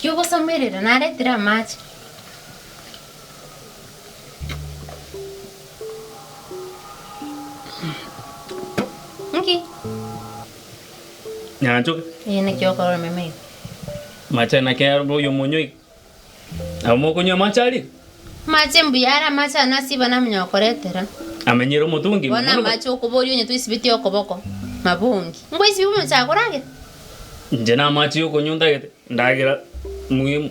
Nki ogosamerera? Naretire amache. Nki? Nyanchoke. Ee naki okorora omeme iga. Amache naki aye oyo omonywa iga. Nabo mokonywa amache aria. Amache mbuya are amache aya nasiba namanya gokoretera. Amenyere omotungi Bono amache okoboria onye toisibetie okoboko, mabongi. Ngoisibia omochie akoragera? Inche namache yokonywa ntagete, ndagera muhimu.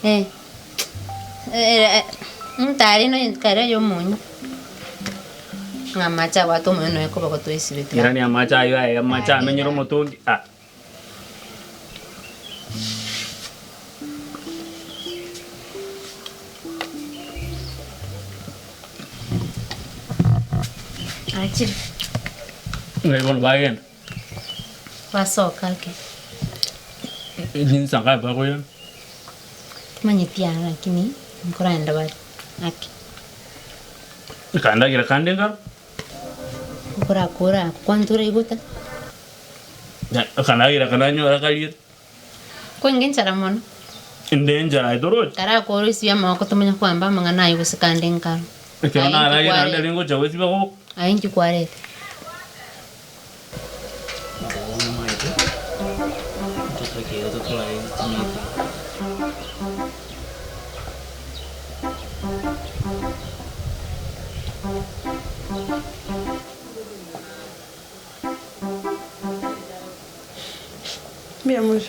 Eh, eh, ntare nonya kare oyomonyo. Ng'a amache abwate omonyo nonya koboko toisibetie. Irania amache ayio aye, amache amenyere omotungi, ah. Achire. Ng'ai bono bagenda? Basoka ake. Chinsa ngapi bakoirana? Timanyeti aro lakini nkoragenda bare ake. Kandagera kande nkaro. Nkorakora kwantura igota. Akandagera aka nanyora kariete. Kwenge enchara mono. Inde enchara aye toroche. Karakore oisibie amagoko tomanye kwamba amang'ana aye gose kande nkaro. Ekero Aye naragera inki naende kwareta? aria ngocha goesibia koboko. Aye inki kwareta? Mbuya more.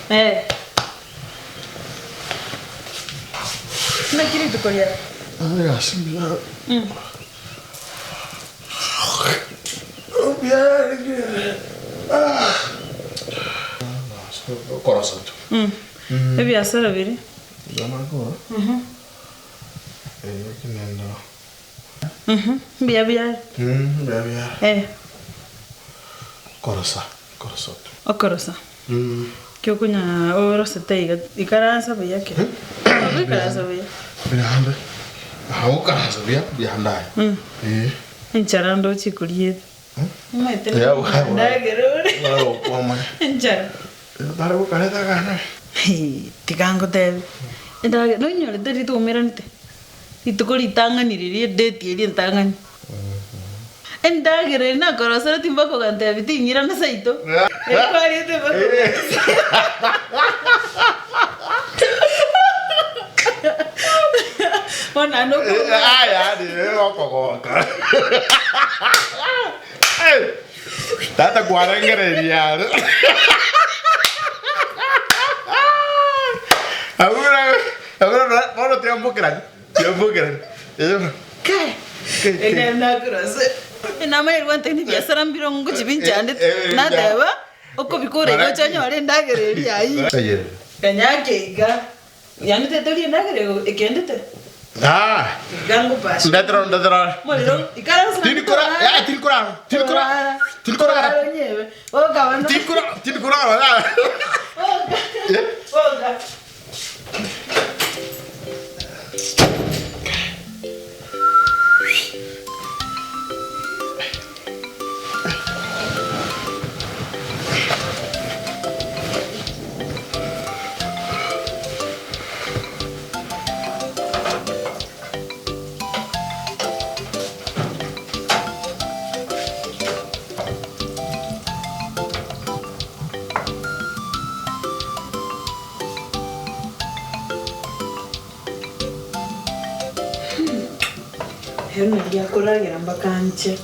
Eh. Naki rituko riao? Egasi mbuya. Mbuya yarenge. Okorosa tu. Ebiasara biria? Mbuya nakora. Eki nende. Mbuya biare? Mbuya biare. Eh. Okorosa, okorosa tu. Okorosa? Ki okonya orosete iga, ikaransa buya ki? Ogoikaransa buya. Mbuya ande. Aha gokaransa buya, mbuya ande aye. Eh. Enchara ndoche ekoriete. Omanyete Ya, bwa- ndagera ore. Okwamanya. Enchara. Tari gokareta akana. Hii, tiga ngotebie, endagera nonyorete rituko oumeranete, rituko ritang'ani riria edate eria entang'ani, endagera eria nakoroseretie mpaka ogantebia ting'irana seito, eri kwariete mpaka Bono naende okoumera. Aya nigo okogoka. Tata kwarengereria are. Abwo buna bono tiambokerani, tiambokerani. Kai, ekero nakorwa namanyire gwantebia ebiasara mbire ngochi binchandete, nateba okobikora iga oche onyore endagera eria ayio. Kanya ake iga. Yaani tetori endagera ego ekendete? Ah. Iga ngopasha. Ndetera ndetera. Morero ikaransa Tindi kora eh tindi kora tindi kora tindi kora Onyebe. Oka bono. Tindi kora tindi kora Oka. Oka. Ero nario akoragera mpaka anche.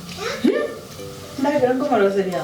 Ndagera nkomoroseria.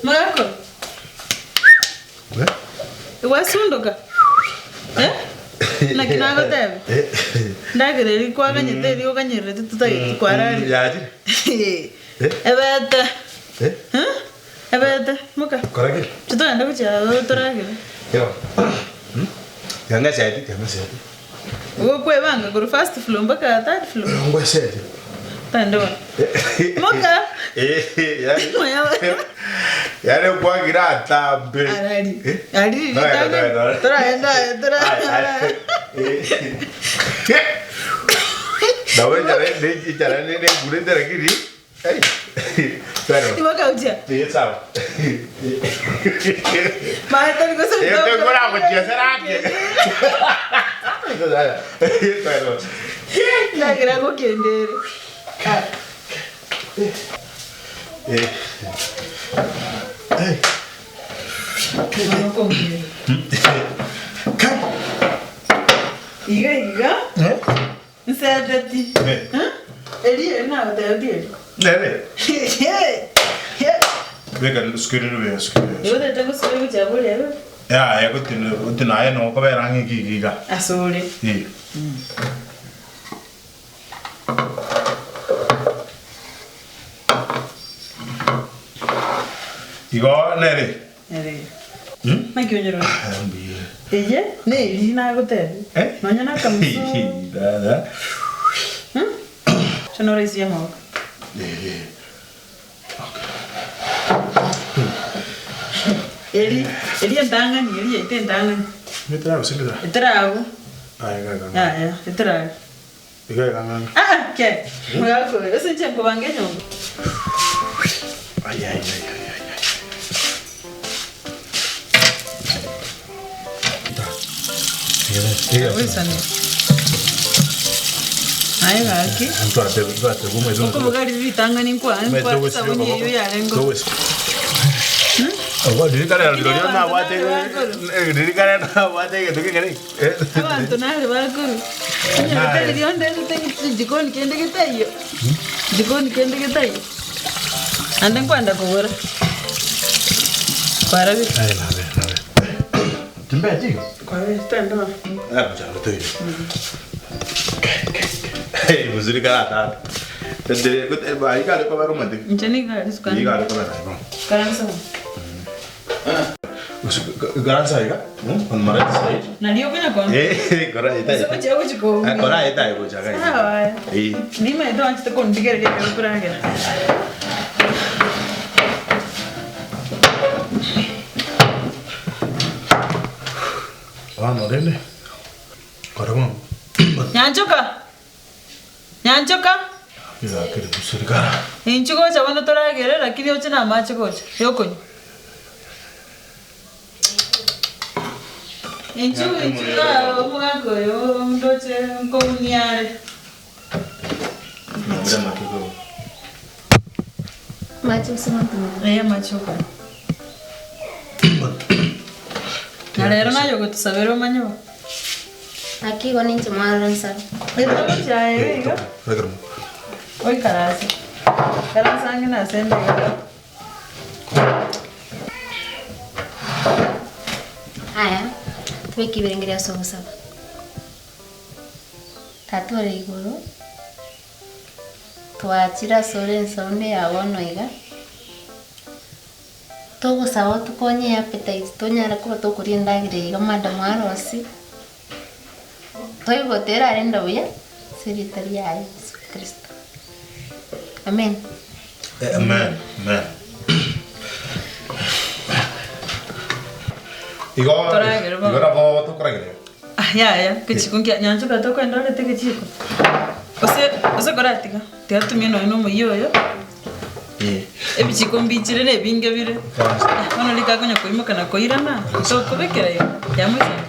Mogakoro. Gwasundoka? Eh? Naki nagotebia? Ndagera eria kwaganyete eria oganyererete totageti kwararire. Yachire. Ebete. Ebete, moka. Kora ki? Titogenda gochia aroro toragere. Yo. Tiga ngeseti, tiga ngeseti. Ogokwebanga korwa first floor mpaka third floor. Ngweseti. Togende bono. Moka. Yani. Yani kwagira atambe. Arari. Ari ritang'ani. Toragenda aye toragenda. Nabo enchara enchara negurete lakini Pero. Imakauchia. Sí, sawa. Maete tari gose Yo tengo la gochia serake. Pero. Ndagira gokendere. Eh. Eh. Iga iga. Eh? Nsedeti. Eh. Eri eri nagotebia eri. Nere. Beka sukiri rube sukiri. Igo otagete gosubira gochia boria ebe? Ya, ya gotino gotino aye no kobera ng'e gigiga. Asore. Eh. Igo nere. Nere. Hmm? Naki onyerore? Mbuya. Eye neri nagotebia. Eh? Nonya nakamusu. Da da. Chana oraisia amaboko. Eh. Eri eri entang'ani eri yaito entang'ani. Metara gose mbetara? Etara abwo. Aye iga iga. Yaya, etara abwo. Iga iga ng'ang'a. Ah ah, ke. Mogakore, ase inche nkobanga enyomba. Ai ai ai ai ai. Oisane. Aye gaki. Okoboga riria ritang'ani nkwa nkwa esabuni eyio yarenge. Abanto nare bakorwa. Onye tari rionde ndete jikoni kende getaiyo. Jikoni kende getaiyo. Ande nkwenda kogora. Kwarabire. Inche nigo are sukari. Karansa. Nario okonya kwana. Ase gochia gochia koumia. Sawa aye. Nimanyete oanchete kondigereria ekero okoragera. Bono rende, kore bono. Nyanchoka! Nyanchoka! Rirakere busa rikara. Inchuo gocha bono toragere lakini oche na amache gocha yokonywa. Inchuo inchuo igaa omogaka oyo ndoche nkounia are. Mache gose mwantumia? Ee amache okonywa. Na rero naye ogotusabera omanye bo. Naki igo ninche mwarora nsabe. Etogo chiaye iga. Oikaranse. Ikaranse ang'e nase endagera. Aya, tobeke ebirengererio ase ogosaba. Tata ore igoro, twachire asore ensonde ya bono iga, Togosaba otokonye eappetite tonyare koba tokoria endagera eye iga madam arosie, toigwe terarende buya ase erieta riaye Yeso Kristo. Amen. Amen. Amen. Igo Toragere bono. igo nabo tokoragera. Ah, yaya, kechiko nkia nyanchoka tokoenda orete egechiko. Gose gose koratiga, tiga tumie nonye na omoyio oyo. Ebichiko mbichire na ebinge bire. Bono rika akonya koimoka na koirana, tokobekera igo, yamoisana.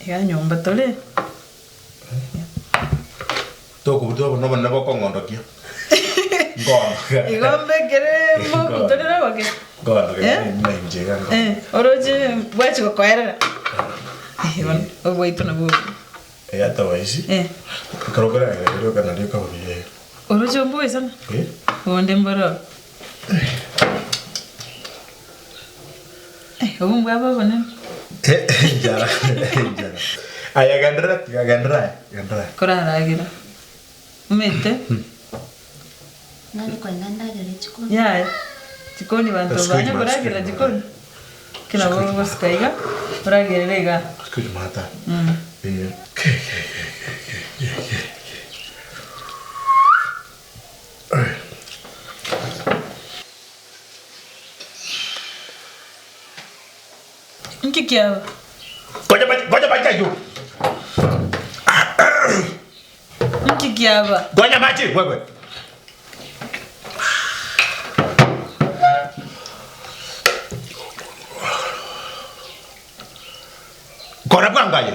Iga nyomba tore. Tokobuta obo nobonene bokong'ondokia. Nkoondoka. Igo mbekere mobutorere oboke. Nkoondoka Eh? buna inche iga nkoondoka. Eh, oroche bwachia gokoerera. Eh, bono obwaito nabwo obo. Eh, otherwise, Eh. ekero okoragera rioka nario ekabuya iga. Oroche omboisana? Eh. Bonde mboro. Eh, obo mbwabo obonene. Eh, enchara, enchara. Aya genderera, tiga genderera aye, genderera aye. Koraragera. Omanyete? Nare koenda ndagere chikoni. Yaya, jikoni banto Excuse banya me, koragera excuse me. jikoni. Kera bogosika iga, oragerere iga. Excuse me, ata. Eh, ke, ke, ke, ke, ke, ke, ke. Eh. Nki kiaba? Goja mache, goja mache aywo. Nki kiaba? Goja mache wewe. Kora bwango aye.